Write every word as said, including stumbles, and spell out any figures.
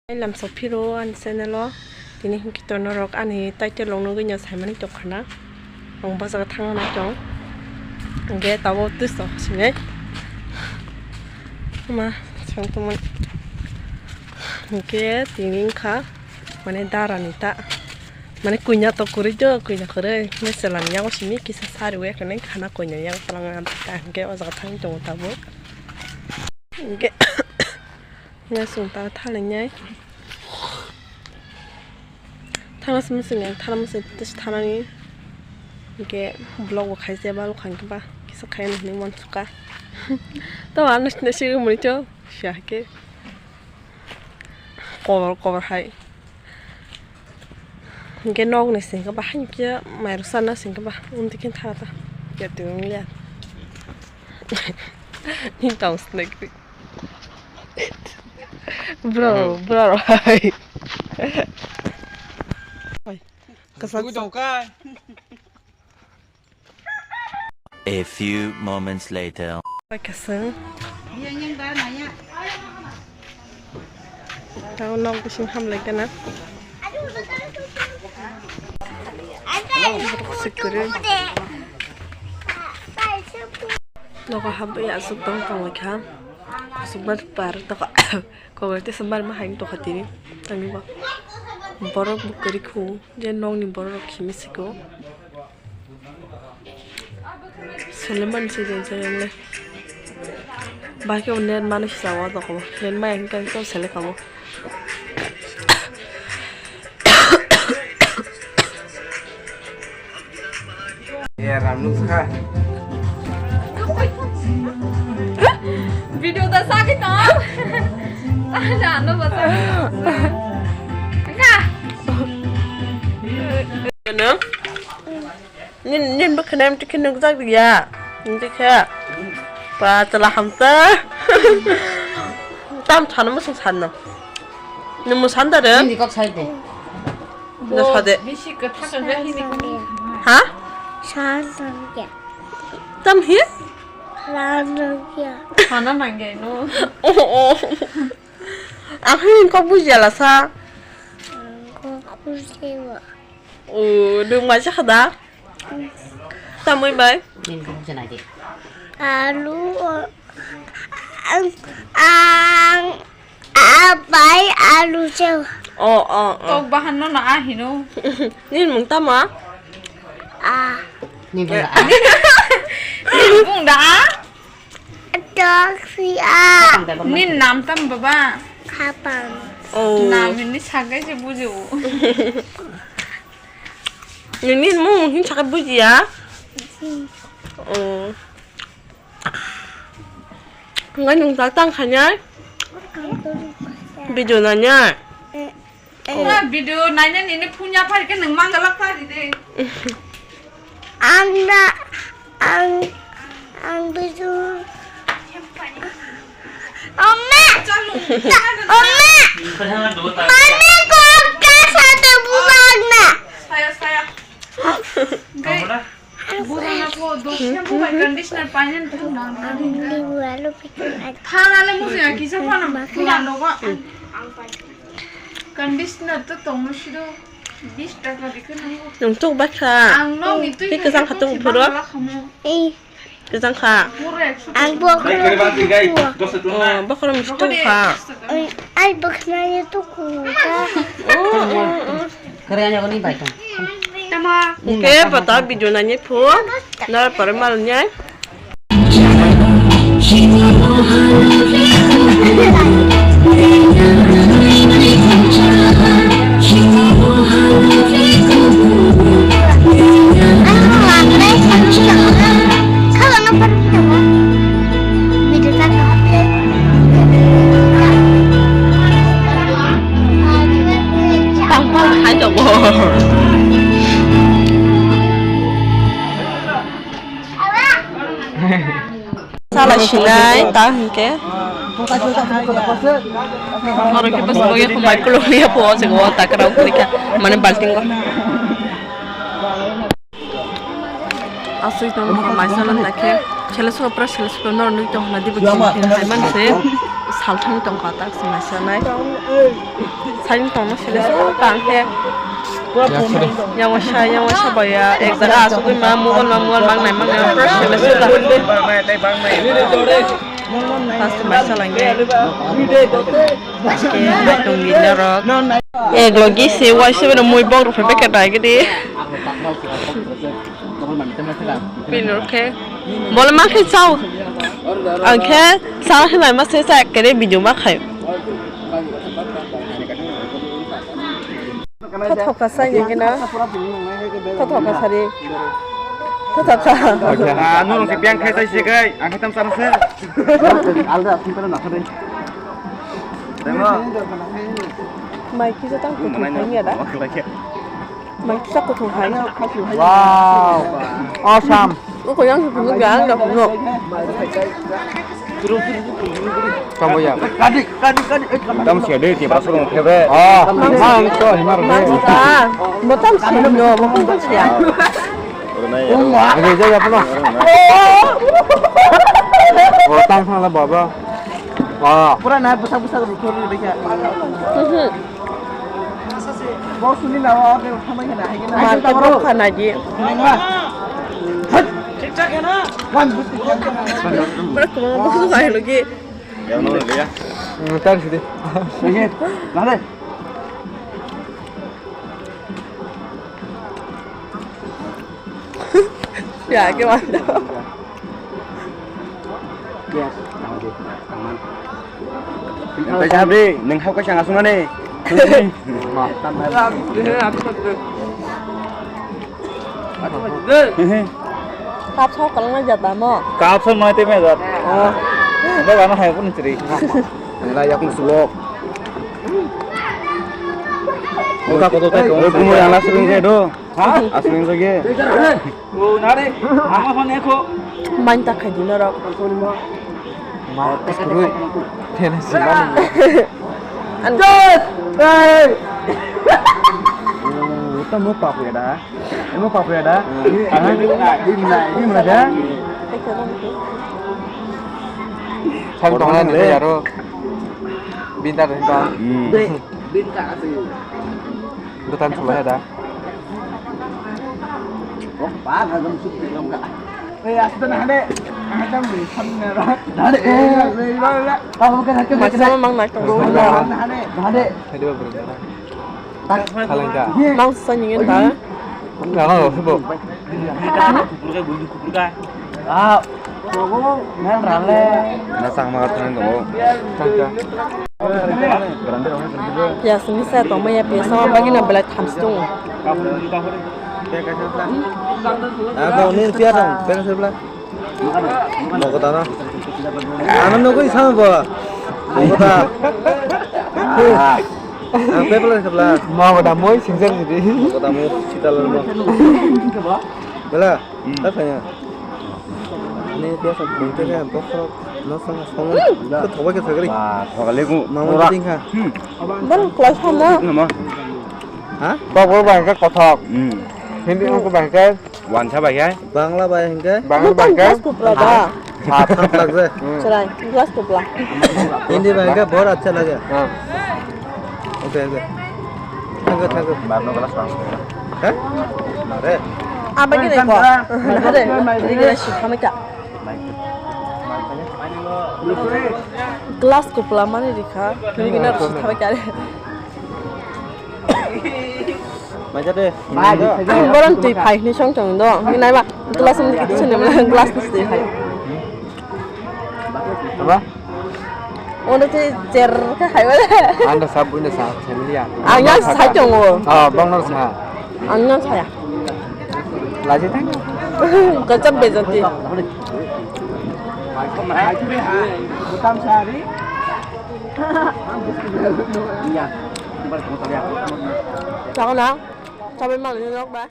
Lamsa phiro ani channel o, tini hwnkhe to norok ani title rok nugwi no saimani tongkha na, ang bo jaga thangna nai tong, hwnkhe tabuk twisa sinai ma chwng tongmani, hwnkhe tini wngkha mane dara ni ta, mane kuina to kwrwi do, kuina kwrwi mechela ni yago simi kisa sari o, ekhornai khana kuina ni yago twlangna ta, hwnkhe o jaga thangwi tongo tabuk, hwnkhe. Ngasung ta thalainai. Thana se mosong yang thana mosong thanani. Hwnkhe vlog bo khaise ba lukhang khe ba kisa khaina hinwi uansukha. To ano sina se mui to siya khe. Kobor kobor hai. Hwnkhe nokni sengkhe bahai khe mairok sana sengkhe ba undi khe thana ta. Khe twi wng ya. Ni tong snack. Bro, bro, hai. Kasak. A few moments later. Kasang. Tao nok bising hamlai kana. Sikuri. Nogo habwi aswk tong tong kha. Aswk bar par tokha. Kokor tesa bar ma hai tokha tini. Tangwi ba. Borok bo kwrwi khu. Je nokni borok rok khimi siko. Sele mani se jeng jeng le. Ba khe net mano sisa o doko. Net maya hwnkhe to sele kamo. Video da sagi to. Ada anu basa. Ka. Ano? Nin, nin bwkhwnai amtwi khe nukjak ya. Amtwi khe. Ba, chwla hamsa. Tam sana mwswng sanno. Nwng mwsang da re? Nini kok sai de. Da sa de. Bisi kwthar kwthar hini. Ha? Sana ya. Tam hi? Sana ya. Sana nangya no. Oh, oh. Ang hini kok bujiya lasa. Kok bujiya. Oh, nwng mai sakha da? Tamwi bai? Nini kok bujiya nai de. Alu, ang, ang, abai alu se. Oh, oh, oh. Kok bahan no na ahino. Nini mung tamo? Ah. Nini mung da ah? Nini mung da ah? Tok si a. Nin nam tam baba? Khapang. Oh. Nam ini sagai se bujo. Nini mung hin sagai bujiya? Hmm. Oh. Ngai nung tak tang khanya? Video nanya? Eh. Ina video naina nini punya phai khe nwng mangalak phai de. Ang na, ang, ang video. Oma! Oma! Mami kok ka sate buang na. Saya, saya. Kamu dah? Buru na po, dos shampoo bai conditioner painani thang na. Ang ni bualo pitu. Thana le musi ya kisa phano. Pura no ba. Conditioner to tong no sido bis taka dikhe nango. Nung tuk bakha. Ang no ni tui. Tui kwchang kha tuk phuro. Eh. Kwchang kha. Pura ekso. Ang bo. Oh, bokhorok misto kha. Ai, bwkhnani tuku ta. Oh, oh, oh. Kare ani agoni bai tong. Tama. Hwnkhe bata video nani phu. Nara pore mal nyai. Tangphal hai tongo. Sala sinai ta hwnkhe. Oro khe bwskango yakho bai kwlwng ya po, o jaga o takra ungkha mane baltingo. Aswk tong kha mai sala ta khe. Sele sopra sele sopra nor nui tong khna dibo chini hai man se. Sal thang tong kha tak se mai sanai. Thani tongma sele so tang khe. Yang wasa, yang wasa baya, ek jaga asugwi ma, mobile ma, mobile ma, nai ma, nai ma, pura sele so tang. Customer salangya. Ke naitung ni norok. Ek logi se wai se beno mui bok rok phai beke dai gidi. Bini rok khe. Bole ma khe chao. Ang khe sa khe nai ma se sa kere video ma khai. Thothoka sa ni gina. Thothoka sari. Thothoka. Ah, nung si piang khai sai si kai. Ang khe tam sana se. Alda, asin pera na kare. Mai kisa tang kuthum hai ya da. Mai kisa kuthum hai. Wow. Awesome. Ko yang kuthum ga ang da kuno. Tamo ya. Kadi, kadi, kadi. Tam sia de ti pasal mo phebe. Ah, ma ang to himar. Mo tam sia no, mo tam sia. Oke, jai apa no? Mo tam sana baba. Ah. Pura na busa busa rukhor ni dekha. Mhm. Bo suni na wa ke thamai na hai na. Mar ke bok khana di. Thik thak hai na? Wan busti. Pura kuma bok khai logi. Ya no le ya. Hmm, tar sidi. Oke. Dale. Ya, ke mantap. Yes, tangdi, tangman. Yang tadi habri, neng hau kasih ngasung ane. Ma. Kap sok kalang na jat damo. Kap sok mai te me jat. Oh. Ba ba na hai pun ceri. Nela yak musulok. Oka koto tai. Oi, kumo yang lasring ke do. Ha? Aswing jage. O, nare. Ama phone ekho. Main ta khai dino rok. Ma, kurui. Tena si mani. An- Hey! O, ta mo papu ya da. Mo papu ya da. Aha. Di mana? Di mana da? Sang tong na ni aro. Binta de tong. Hmm. Binta asi. Dotan chula ya da. Kok ba ga jam suk ti lam ka. Eh, asta na hade. Hade mo sam na ra. Hade. Eh, eh, eh, eh. Kamu kan hake. Masih sama mang nak tong. Hade. Hade. Hade ba bro. Halangka. Mang sani ngin ta. Enggak, enggak, sebo. Kuburka, kuburka. Ah, kuburka, men rale. Na sang ma thang tongo. Tangka. Piyas ni sa tongma ya, piyas sama bagi na belai thamsi tongo. Ah, bang, ni piyas dong, piyas sebelah. Mokota no. Ano nugui sama bo. Mokota. Ang pepla sabla. Mokota moi singjar jadi. Mokota mo sita lor mo. Bela. Hmm. Apa ya? Ini biasa bungke kan bokro. No sama sama. Itu thoba ke sagri. Wah, thoba legu. Mama tingka. Hmm. Bang kelas sama. Nama? Ha? Bokro bangke kothok. Hmm. Hindi ko bangke. Wansa bai hai? Bangla bai hingke? Bangla bai hingke? Glass kupla da. Hat, hat lagje. Chwrai, glass kupla. Hindi bai hingke bahut acha lage. Ha. Okay, okay. Thank you, thank you. Barno glass bang. Ha? Mare. Abagi ni ko. Mare. Ini glass sih kami kak. Glass kupla mani rikha. Ini gina sih kami kak. Maja de. Ang boron twi phai hwnwi song tong do. Hwnwi naima glass ni kisa ni glass ni twi phai. Apa? Ono twi cher kha khai wala. Anda sab buina sa, familia. Ang yang sai tongo. Ah, bang nor sa. Ang yang saya. Laji thang. Kacam bejati. Butam sari. Chao na. Chao bai mal ni nok ba.